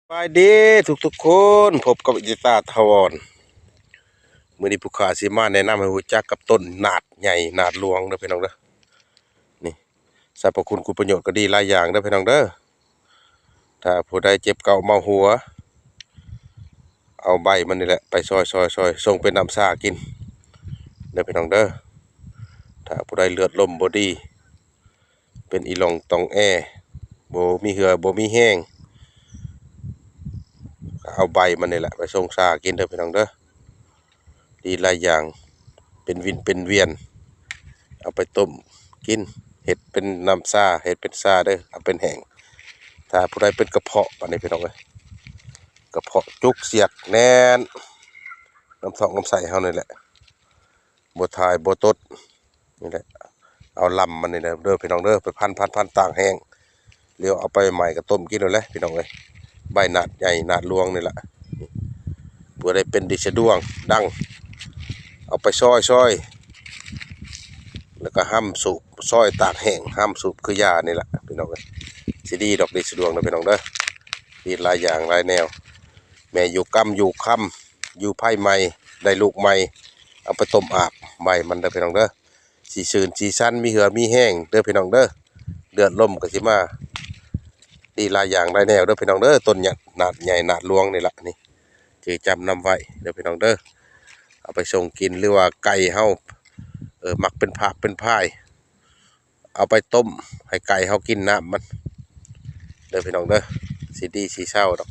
ສະບາຍດີທຸກໆຄົນ, ພົບກັບອິດຕາຖາວອນ. ມື້ນີ້ຜູ້ຂ້າຊິມາແນະນຳໃຫ້ຮູ້ຈັກກັບຕົ້ນໜາດໃຫຍ່ໜາດຫຼວງເດີພີ່ນ້ອງເດີ. ນີ້ ສັບພະຄຸນຄຸນປະໂຫຍດກໍດີຫຼາຍຢ່າງເດີພີ່ນ້ອງເດີ. ຖ້າຜູ້ໃດເຈັບເກົາເມົາຫົວ ເອົາໃບມັນນີ້ແຫຼະໄປຊອຍໆໆ ຊົງເປັນນ້ຳຊາກິນເດີພີ່ນ້ອງເດີ. ຖ້າຜູ້ໃດເລືອດລົມບໍ່ດີ ເປັນອີ່ຫຼອງຕ່ອງແອ ບໍ່ມີເຫື່ອບໍ່ມີແຮງ ກໍເອົາໃບມັນນີ້ແຫຼະໄປຊົງຊາກິນເດີພີ່ນ້ອງເດີ. ດີຫຼາຍຢ່າງ ເປັນວິນເປັນວຽນ ເອົາໄປຕົ້ມກິນ ເຮັດເປັນນ້ຳຊາ ເຮັດເປັນຊາເດີ ເອົາເປັນແຫ້ງ. ຖ້າຜູ້ໃດເປັນກະເພາະ ບາດນີ້ພີ່ນ້ອງເອີຍ ກະເພາະຈຸກສຽກແໜ້ນ ນ້ຳທ້ອງນ້ຳໄສ້ເຮົານີ້ແຫຼະ ບໍ່ຖ່າຍບໍ່ຕົດ ນີ້ແຫຼະ ເອົາລຳມັນນີ້ແຫຼະເດີພີ່ນ້ອງເດີ ໄປພັນໆໆ ຕາກແຫ້ງ ແລ້ວເອົາໄປໝ້າຍກໍຕົ້ມກິນໂລດແຫຼະພີ່ນ້ອງເອີຍ. ໃບໜາດໃຫຍ່ໜາດຫຼວງນີ້ລະ ເພື່ອໄດ້ເປັນດິນສະດວງດັງ ເອົາໄປຊອຍໆ ແລ້ວກໍຫ້ຳສູບ ຊອຍຕາກແຫ້ງ ຫ້ຳສູບຄືຢານີ້ລະພີ່ນ້ອງເອີຍ. ຊິດີດອກດິນສະດວງເດີພີ່ນ້ອງເດີ ດີຫຼາຍຢ່າງຫຼາຍແນວ. ແມ່ຢູ່ກຳຢູ່ຄຳ ຢູ່ໃຜໃໝ່ ໄດ້ລູກໃໝ່ ເອົາໄປຕົ້ມອາບໃບມັນເດີພີ່ນ້ອງເດີ. ຊິຊື່ນຊິຊັນ ມີເຫື່ອມີແຮງເດີພີ່ນ້ອງເດີ. ເລືອດລົມກໍຊິມາ ດີຫຼາຍຢ່າງຫຼາຍແນວເດີພີ່ນ້ອງເດີ. ຕົ້ນຫຍ້າໜາດໃຫຍ່ໜາດຫຼວງນີ້ລະ ນີ້ຈື່ຈຳນຳໄວ້ເດີພີ່ນ້ອງເດີ. ເອົາໄປຊົງກິນ ຫຼືວ່າໄກ່ເຮົາ ເອີ ມັກເປັນພາກເປັນພາຍ ເອົາໄປຕົ້ມໃຫ້ໄກ່ເຮົາກິນນ້ຳມັນເດີພີ່ນ້ອງເດີ. ຊິດີຊິເຊົາດອກ